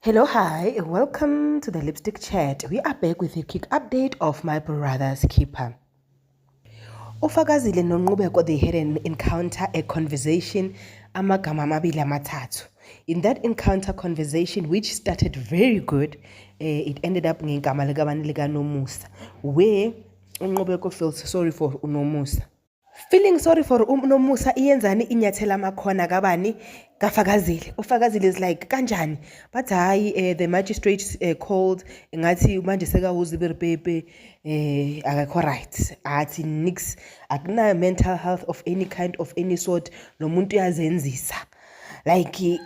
Hello, hi, welcome to the Lipstick Chat. We are back with a quick update of My Brother's Keeper. Ufakazile noNqubeko, they had an encounter, a conversation, amagama amabili amathathu. In that encounter conversation, which started very good, it ended up ngegama likabani, likaNomusa, where uNqubeko feels sorry for uNomusa. Feeling sorry for uNomusa, iyenzani? Inyathela amakhona kabani? Kafakazile. Ufakazile is like, "Kanjani?" But hayi, the magistrate called, ngathi manje sekawuzibiripepe, akakho right, athi nix, akuna mental health of any kind, of any sort. Lo muntu uyazenzisa. Like,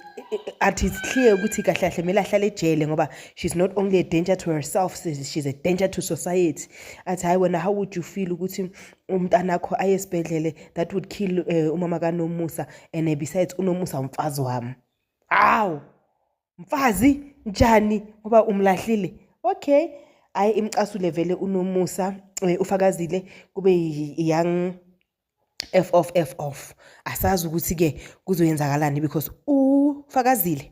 athi it's clear ukuthi kahle kahle kumele ahlale ejele, ngoba she's not only a danger to herself, she's a danger to society. Athi, "Hayi wena, how would you feel ukuthi umntanakho aye esibhedlele that would kill umama kaNomusa? And besides, uNomusa umfazi wami." Hawu, mfazi njani, ngoba umlahlile? Okay, ayi, imcasule vele uNomusa, ufakazile, kube young F off, F off. Asazi ukuthi-ke kuzoyenzakalani, because ufakazile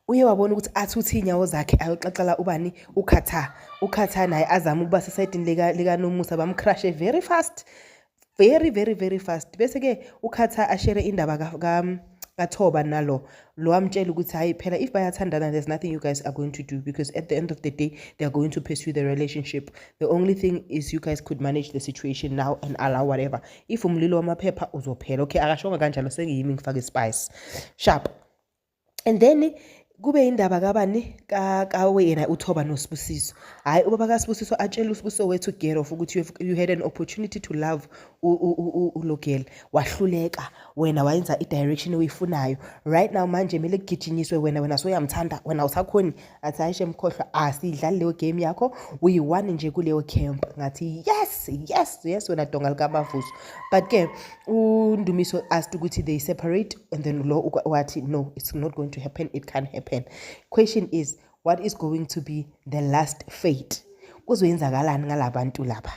uye wabona ukuthi athuthe iy'nyawo zakhe ayoxoxela ubani? Ukhatha. Ukhatha naye azame ukuba sesayidini likaNomusa, bamcrashe very fast, very very very fast. Bese-ke ukhatha ashere indaba kaThoba nalo lo, amtshela ukuthi hayi phela, if bayathandana, there's nothing you guys are going to do, because at the end of the day they are going to pursue the relationship. The only thing is you guys could manage the situation now and allow whatever. If umlilo wamaphepha uzophela. Okay, akashonga kanjalo, sengiyimi ngifake spice sharp. And then kube indaba kabani? Kawena uThoba noSibusiso. Hhayi, ubaba kaSibusiso atshele uSibusiso wethu, get off, ukuthi you had an opportunity to love ulo girl, wahluleka wena, wayenza i-direction oyifunayo. Right now manje kumele kugijinyiswe wena, wena soyamthanda, wena awusakhoni. Athi, "Hayi shemkhohlwa, asidlali leyo game yakho, uyi-one nje kuleyo camp." Ngathi, Yes, wena donga likamavuso." But-ke uNdumiso asked ukuthi they separate, and then lo wathi, "No, it's not going to happen, it can't happen." Question is, what is going to be the last fate? Kuzoyenzakalani ngalabantu laba?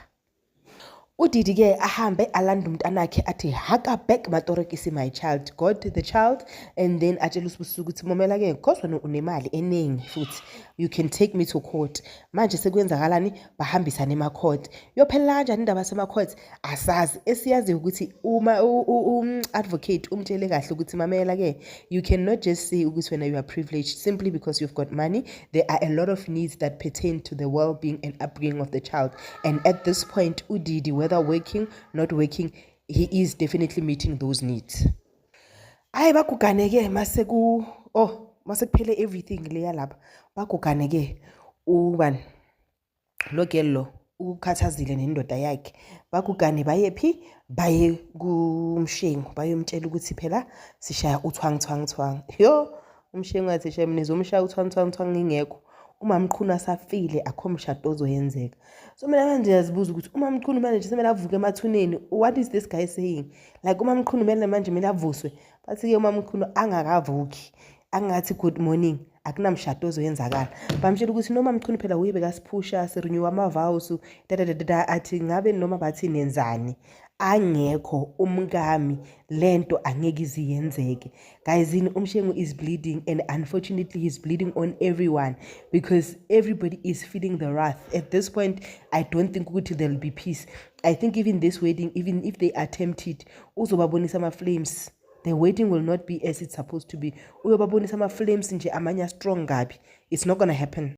Udidi-ke ahambe alande umntanakhe, athi, "Haka back matorekisi, my child." Got the child, and then atshele uSibusiso ukuthi, "Momela-ke, cause wena unemali eningi futhi you can take me to court." Manje sekwenzakalani? Bahambisane ema-court. Yophelela kanjani indaba yasema-court? Asazi. Esiyaziyo ukuthi uma um-advocate umtshele kahle ukuthi, "Mamela-ke, you cannot just say ukuthi wena you are privileged simply because you've got money. There are a lot of needs that pertain to the well-being and upbringing of the child." And at this point, udidi, whether working, not working, he is definitely meeting those needs. Hayi, bagugane-ke mase ku, oh, mase kuphele everything leya lapha. Bagugane-ke ubani lo girl, lo ukhathazile nendoda yakhe. Bagugane bayephi? Baye kuMshengu, bayomtshela ukuthi phela sishaya uthwang thwang thwang. Yo, uMshengu athi, "Shem, nizomshaya uthwang thwang thwang ngingekho. UMamqhunu asafile, akho mshado ozoyenzeka." So mina manje ngiyazibuza ukuthi uMamqhunu manje semele avuke emathuneni? What is this guy saying? Like, uMamqhunu mele manje kumele avuswe? Bathi-ke uMamqhunu angakavuki, angathi good morning, akunamshado ozoyenzakala. Bamtshela ukuthi noma Mchunu phela uye bekasiphusha sirenew ama-vows, dadadada. Athi ngabe noma bathi nenzani angekho umkami, lento angeke ize yenzeke. Guys, uMshengu is bleeding, and unfortunately he's bleeding on everyone, because everybody is feeling the wrath at this point. I don't think ukuthi there'll be peace. I think even this wedding, even if they attempt it, uzobabonisa ama-flames. The wedding will not be as it's supposed to be. Uyobabonisa ama-flames nje amanye a-strong kabi. It's not gonna happen.